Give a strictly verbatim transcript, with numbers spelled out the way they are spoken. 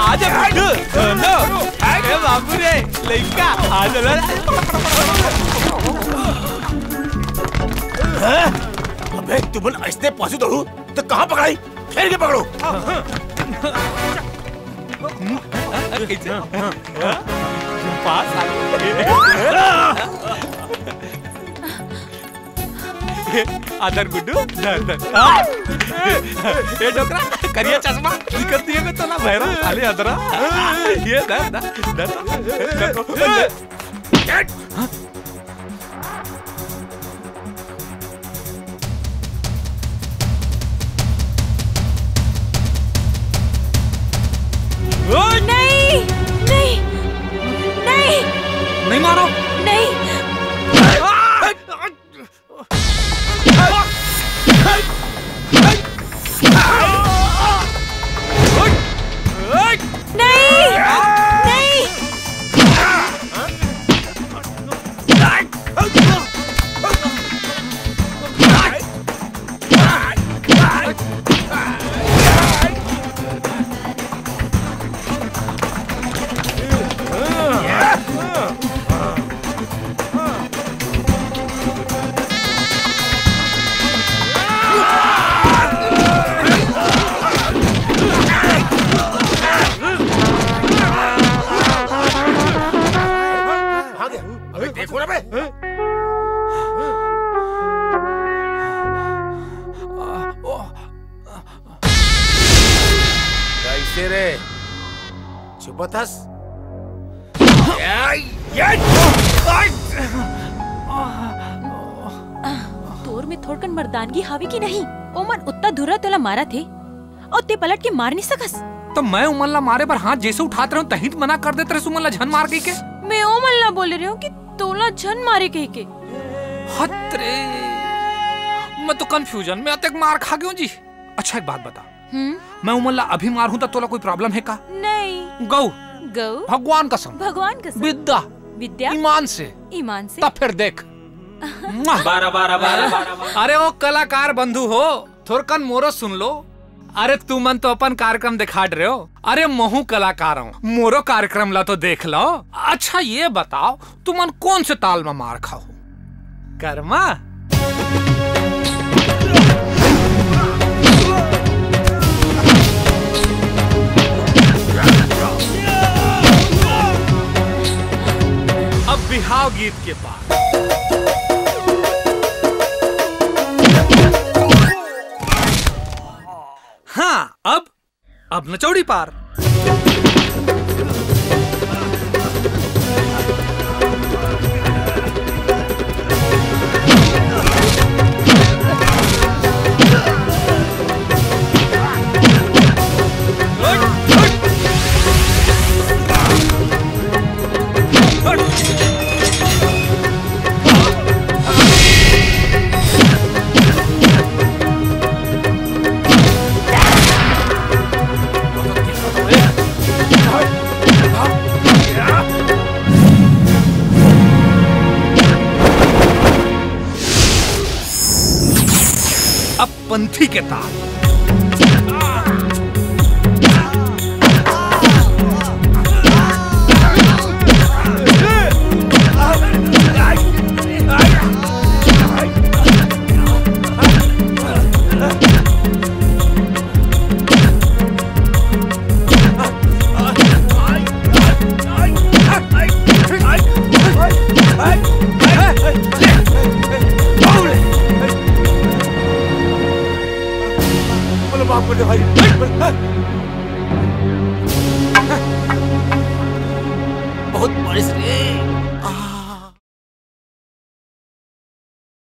आजा गुड्डू, दोनों। ए बाबू रे, लइका, आजा ला। अबे, तुमन अइसने पाछू दौड़ू, त कहाँ पकड़ाई? फेर के पकड़ो। कैसे? पास आ गए। आदर गुड्डू, धर, धर। ए डोकरा, करिया चश्मा, दिखत नहीं है मैं तो ना भैरा, खाली अदरा। ये धर, धर, धर। नहीं, नहीं, नहीं। नहीं मारो। नहीं। नहीं, नहीं। अबे देखो ना बे। कैसे रे? चुप थस। तोर में थोड़कन मर्दानगी हावे कि नहीं? ओमन उत्ता धुर्रा तोला मारत हे, अउ ते पलट के मार नहीं सकस। त मैं उमन ला मारे बर हाथ जैसे उठात रहूं, तहीं त मना कर देत रहस उमन ला झन मार कहिके। मैं ओमन ला बोले रहूं कि तोला झन मारे कहिके। हत रे, मैं तो confusion में अतेक मार खा गेंव जी। अच्छा, एक बात बता, हम्म? मैं उमन ला अभी मारहूं त तोला कोई problem हे का? नहीं। गऊ? गऊ? भगवान कसम। भगवान कसम। विद्या? विद्या? ईमान से। ईमान से? तब फिर देख। मुआ। बारह, बारह, बारह, बारह। अरे ओ कलाकार बंधु हो, थोरकन मोरो सुन लो। अरे तुमन तो अपन कार्यक्रम देखा डरे हो, अरे महूं कलाकार हूं, मोरो कार्यक्रम ला तो देख लो। अच्छा ये बताओ, तुमन कौन से ताल में मार खाओ? कर्मा? अब बिहाव गीत के पार। हाँ, अब, अब न चौड़ी पार। अब पंथी के ताल। बाप रे भाई। बहुत बारिश रे।